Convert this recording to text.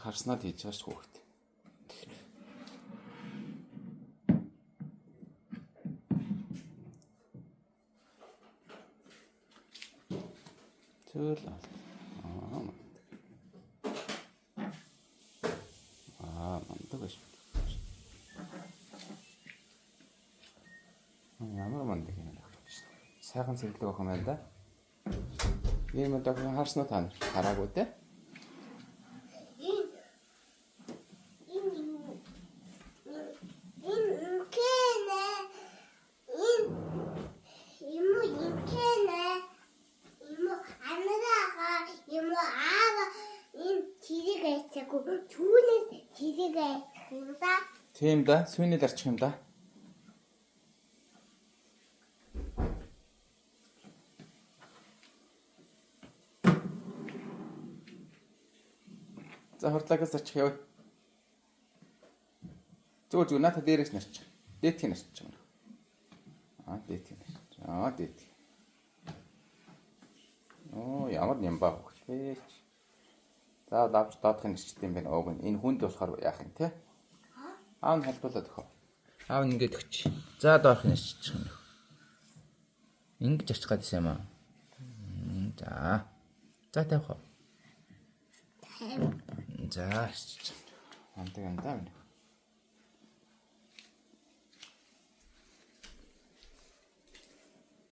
Харснаа л хийж байгаа шүү хүүхэд. Зөөл алт. Аа мундаг. Аа мундаг биш. Ямар мундаг юм бэ? Сайхан цэвэрлэг охин байна да. Ийм мундаг охин харсан уу та нар? Хараагүй те? Энэ энэ энэ инкэнэ энэ юм инкэнэ юм анарага юм аава энэ тэрийг айцаагүй түүнээс тэрийг айцах юм да. Тийм да. Сүүний л арчих юм да. За хурдлагаас арчих яваа. Зүгээр зүгээр наата дээрээс нарчих. Дээдхийг нарчих юм. Аа дээдхийг нарчих. Аа дээдхийг. Оо ямар нямбаа хөхтэй ч. За давж доодохын нэрчтэй юм байна. Ууг нь энэ хүнд болохоор яах юм те? Аав нь холбоолоод өгөө. Аав нь ингэж өгч. За доорх нь нэрччих юм. Ингэж очих гэдсэн юм аа. За. За тавих уу? За. Мундаг юм да.